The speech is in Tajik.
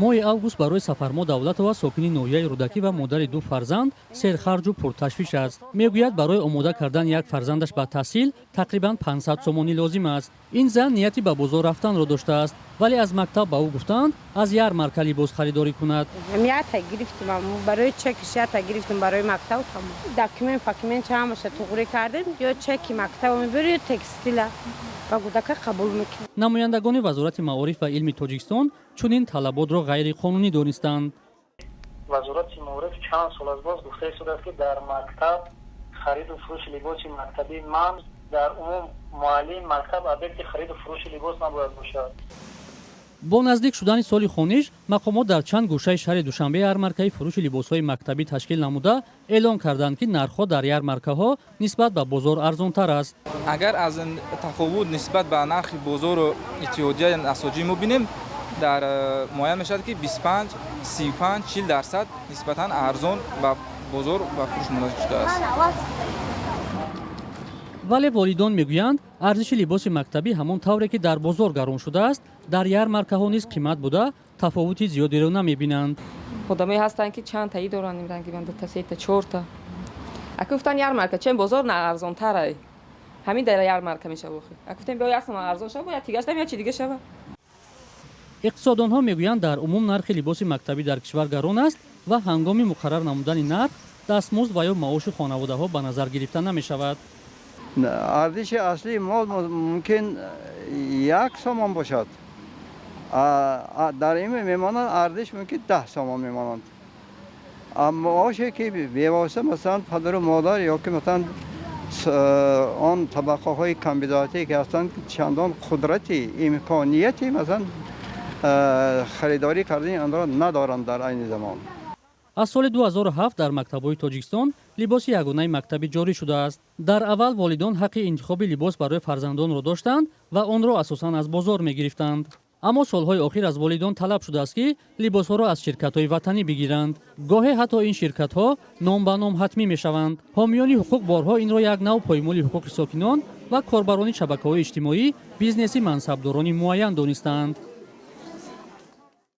Моҳи август барои Сафармо Давлатова, сокини ноҳияи Рӯдакӣ ва модари ду фарзанд, серхарҷу пурташвиш аст. Мегӯяд, барои омода кардани як фарзандаш ба таҳсил тақрибан 500 сомонӣ лозим аст. Ин зан нияти ба бозор рафтанро доштааст, вале аз мактаб ба ӯ гуфтаанд, аз ярмарка либос харидорӣ кунад. Ята гирифтим, барои чекиш ята гирифтим, барои мактаб тамом. Документ пакумент ҳамаша туғрӣ кардем. Ё чеки мактаб мебири, ё текстила ба кӯдака қабул мекунем. Намояндагони Вазорати маориф ва илми Тоҷикистон чунин талаботро ғайриқонунӣ донистанд. Вазорати маориф чанд сол аз боз гуфта истодааст, ки дар мактаб хариду фурӯши либоси мактабӣ манъ. Дар умум муаллим, мактаб объекти хариду фурӯши либос набояд бошад. Бо наздик шудани соли хониш, мақомот дар чанд гӯшаи шаҳри Душанбе ярмаркаи фурӯши либосҳои мактабӣ ташкил намуда, эълон карданд, ки нархҳо дар ярмаркаҳо нисбат ба бозор арзонтар аст. Агар аз тафовут нисбат ба нархи бозору иттиҳодияи насоҷӣ мо бинем, дар муайян мешавад, ки 25, 35, 40% нисбатан арзон ба бозор ба фурӯш монда шудааст. Вале волидон мегӯянд, арзиши либоси мактабӣ ҳамон тавре ки дар бозор гарон шудааст, дар ярмаркаҳо низ қимат буда, тафовути зиёдеро намебинанд. Одамое ҳастанд, ки чанд таи доранд, ранги ман дута, сета, чорта. Ака, гуфтан, ярмарка чен бозор на арзонтарай, ҳамин дар ярмарка мешава. Охи, ака, гуфтем, биё, як сом арзон шава, бояд тигаштам я чи дига шава. Иқтисодонҳо мегӯянд, дар умум нархи либоси мактабӣ дар кишвар гарон аст ва ҳангоми муқаррар намудани нарх дастмузд ва ё маоши хонаводаҳо ба назар гирифта намешавад. Арзиши аслии мол мумкин 1 сомон бошад, дар ин мемонанд, арзиш мумкин 10 сомон мемонанд. Маоше ки бевосита, масалан, падару модар ё ки, масалан, он табақаҳои камбизоатие ки ҳастанд, чандон қудрати, имконияти, масалан, харидорӣ кардани онро надоранд дар айни замон. Аз соли 2007 дар мактабҳои Тоҷикистон либоси ягонаи мактабӣ ҷорӣ шудааст. Дар аввал волидон ҳаққи интихоби либос барои фарзандонро доштанд ва онро асосан аз бозор мегирифтанд. Аммо солҳои охир аз волидон талаб шудааст, ки либосҳоро аз ширкатҳои ватанӣ бигиранд. Гоҳе ҳатто ин ширкатҳо ном ба ном ҳатмӣ мешаванд. Ҳомиёни ҳуқуқ борҳо инро як нав поймоли ҳуқуқи сокинон ва корбарони шабакаҳои иҷтимоӣ, бизнеси мансабдорони муайян донистаанд.